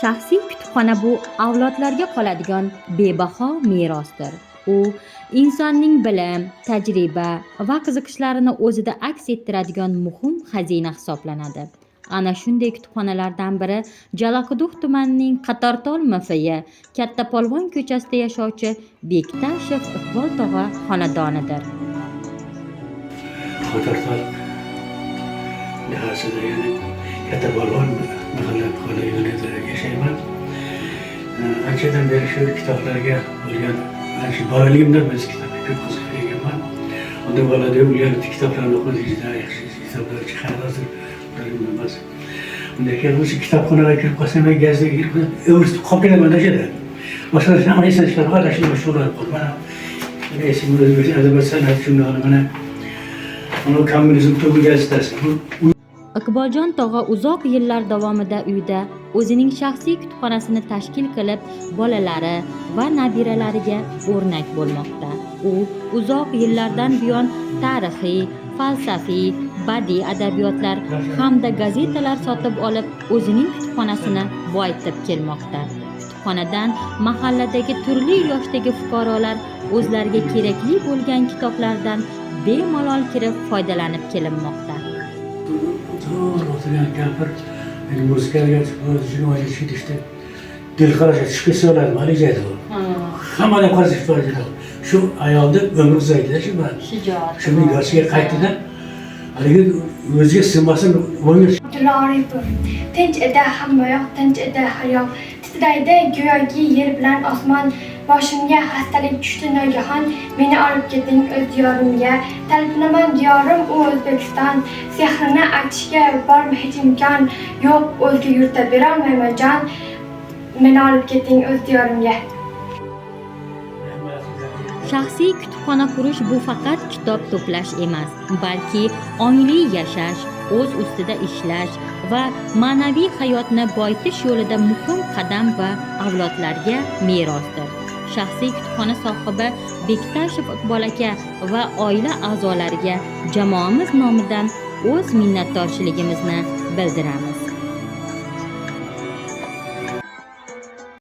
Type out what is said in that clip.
Shaxsiy kutubxona bu avlodlarga qoladigan bebaho merosdir. U insonning bilim, tajriba va qiziqishlarini o'zida aks ettiradigan muhim xazina hisoblanadi. Ana shunday kutubxonalardan biri Jalaquduq tumanining Qatortol MFY Katta Polvon ko'chasida yashovchi Bektashev Iqbol tog'a xonadonidir. Qatortol dahasida, ya'ni Katta Polvon mahalla fuqaroligida yashayman. Anchadan beri shu kitoblarga bo'lgan, ana shu bolaligimdan biz kitobga ko'p qiziqib kelganman. Unda bolada o'rganib, kitoblarni o'qidik, juda yaxshi kitoblar chiqadi, hozir ular emas. Undan keyin o'sha kitobxonaga kirib qolsam, gazga kirib qolsam, qolib ketaman o'sha yerda. Boshqa narsa hamma esdan chiqadi, ana shunga shug'ullanib qoldim. Mana esimda O'zbek adabiyot san'ati jurnali, mana uni Kommunizm tugi gazetasi. Bu Iqboljon tog'a uzoq yillar davomida uyda o'zining shaxsiy kutubxonasini tashkil qilib, bolalari va nabiralariga o'rnak bo'lmoqda. U uzoq yillardan buyon tarixiy, falsafiy, badiiy adabiyotlar hamda gazetalar sotib olib, o'zining kutubxonasini boyitib kelmoqda. Kutubxonadan mahalladagi turli yoshdagi fuqarolar o'zlariga kerakli bo'lgan kitoblardan bemalol kirib foydalanib kelinmoqda. Zo'r o'tirgan kampir meni muzikaga ketishdi. Dilxirash tushib ketsa bo'ladi, haligi joyda u. Hammadan qarshi. Shu ayolni umri uzaydi shu bilan. Shijoat. Shuni yoshiga qaytdida haligi o'ziga sig'masin o'nga. Abdulla Oripov. Tinch edi hammayoq, tinch edi hayo. Titraydi go'yoki yer bilan osmon. Boshimga xastalik tushdi nogahon. Meni olib keting o'z diyorimga. Talpinaman, diyorim u O'zbekiston. Sehrini aytishga bormi hech imkon? Yo'q, o'zga yurtda berolmayman jon. Meni olib keting o'z diyorimga. Shaxsiy kutubxona qurish bu faqat kitob to'plash emas, balki ongli yashash, o'z ustida ishlash va ma'naviy hayotni boyitish yo'lida muhim qadam va avlodlarga merosdir. Shaxsiy kutubxona sohibi Bektashev Iqbol aka va oila a'zolariga jamoamiz nomidan o'z minnatdorchiligimizni bildiramiz.